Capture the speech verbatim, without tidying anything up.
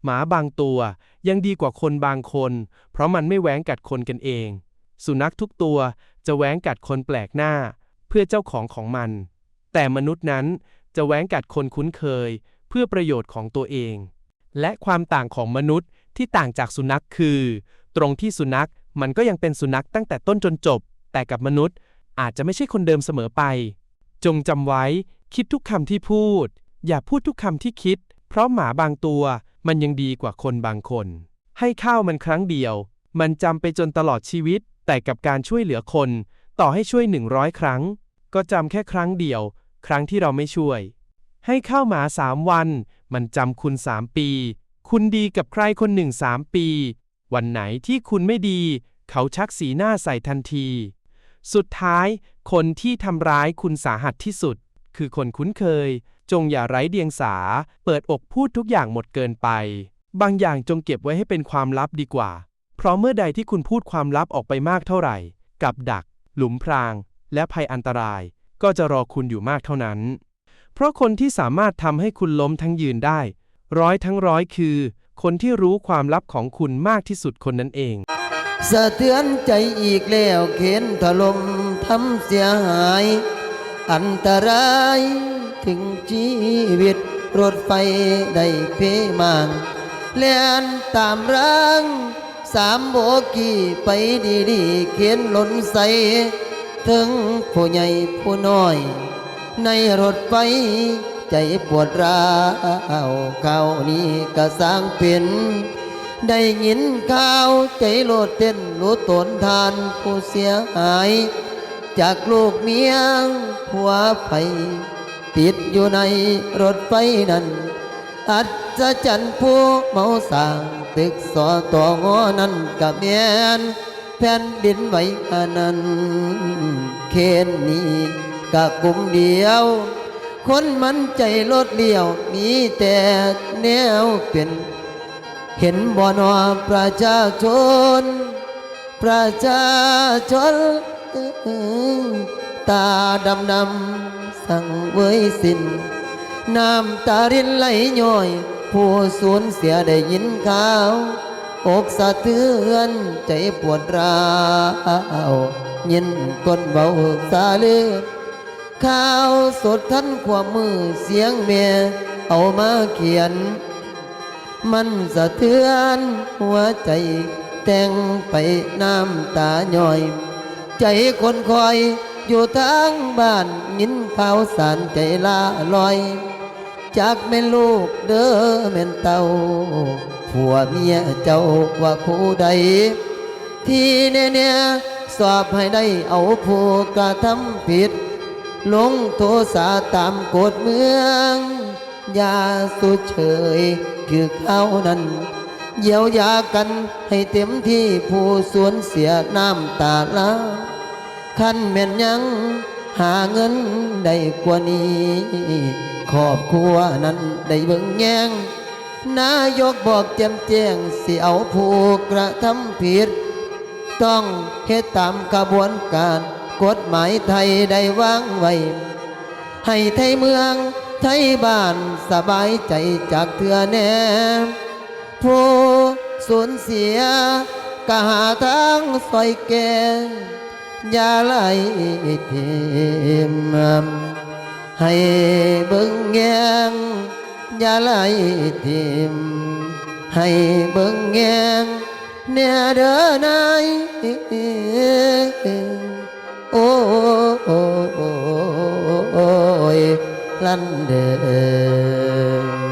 หมาบางตัวยังดีกว่าคนบางคน เพราะมันไม่แว้งกัดคนกันเอง สุนัขทุกตัวจะแว้งกัดคนแปลกหน้า เพื่อเจ้าของของมัน แต่มนุษย์นั้นจะแว้งกัดคนคุ้นเคย เพื่อประโยชน์ของตัวเอง และความต่างของมนุษย์ที่ต่างจากสุนัขคือ ตรงที่สุนัขมันก็ยังเป็นสุนัขตั้งแต่ต้นจนจบ แต่กับมนุษย์อาจจะไม่ใช่คนเดิมเสมอไป จงจำไว้ คิดทุกคำที่พูด อย่าพูดทุกคำที่คิด เพราะหมาบางตัวมันยังดีกว่าคนบางคน ให้ข้าวมันครั้งเดียว มันจำไปจนตลอดชีวิต แต่กับการช่วยเหลือคน ต่อให้ช่วยหนึ่งร้อยครั้ง ก็จำแค่ครั้งเดียว ครั้งที่เราไม่ช่วย ให้ข้าวหมาสามวัน มันจำคุณสามปี คุณดีกับใครคนหนึ่งสามปี วันไหนที่คุณไม่ดี เขาชักสีหน้าใส่ทันที สุดท้าย คนที่ทำร้ายคุณสาหัสที่สุด คือคนคุ้นเคย จงอย่าไร้เดียงสา เปิดอกพูดทุกอย่างหมดเกินไป บางอย่างจงเก็บไว้ให้เป็นความลับดีกว่า เพราะเมื่อใดที่คุณพูดความลับออกไปมากเท่าไหร่ กับดัก หลุมพราง และภัยอันตราย ก็จะรอคุณอยู่มากเท่านั้น เพราะคนที่สามารถทำให้คุณล้มทั้งยืนได้ ร้อยทั้งร้อยคือ คนที่รู้ความลับของคุณมากที่สุดคนนั้นเอง สะเทือนใจอีกแล้ว เขนถล่มทำเสียหาย อันตรายถึงชีวิต รถไฟได้เพมานแล่นตามราง สามโบกี้ไปดีๆ เขนหล่นใส่ ถึงผู้ใหญ่ผู้น้อย ในรถไฟใจปวดร้าว ข่าวนี้กะสร้างเป็น ได้ยินข่าวใจโลดเต้น รู้ตนท่านผู้เสียหาย จากลูกเมียผัวไผ ติดอยู่ในรถไฟนั้น อัศจรรย์ผู้เมาสร้าง ตึกสตงนั้นกะแม่น แผ่นดินไหวอันนั้น เขนนี้กะกลุ่มเดียว คนมันใจโลดเลี้ยว มีแต่แนวเป็น เห็นบ่นอประชาชน ประชาชน ตาดำดำสังเวยสิ้น น้ำตารินไหลย้อย ผู้สูญเสียได้ยินข่าว อกสะเทือนใจปวดร้าว ยินคนเว้าสาลือ ข่าวสดทันความมือ เสียงแม่เอามาเขียน มันสะเทือนหัวใจ แต่งไปน้ำตาย้อย ใจคนคอยอยู่ทางบ้าน ยินข่าวสารใจล่าลอย จักแม่นลูกเด้อแม่นเต้า ผัวเมียเจ้าว่าผู้ใด ที่แน่ๆ สอบให้ได้เอาผู้กระทำผิด ลงโทษสาตามกฎเมือง อย่าสุเฉยคือคราวนั้น เยียวยากันให้เต็มที่ ผู้สูญเสียน้ำตาหลา คันแม่นยังหาเงินได้กว่านี้ ครอบครัวนั้นได้เบิ่งแยง นายกบอกแจ่มแจ้ง สิเอาผู้กระทำผิด ต้องเฮ็ดตามขบวนการกฎหมายไทยได้วางไว้ ให้ไทยเมืองไทยบ้านสบายใจจากเทื่อแน่ ผู้สูญเสียก็หาทางซอยแก้ อย่าไล่ทิ่ม ให้เบิ่งแยง อย่าไล่ทิ่ม ให้เบิ่งแยง แน่เด้อนาย โอ้ย ลันเด้อ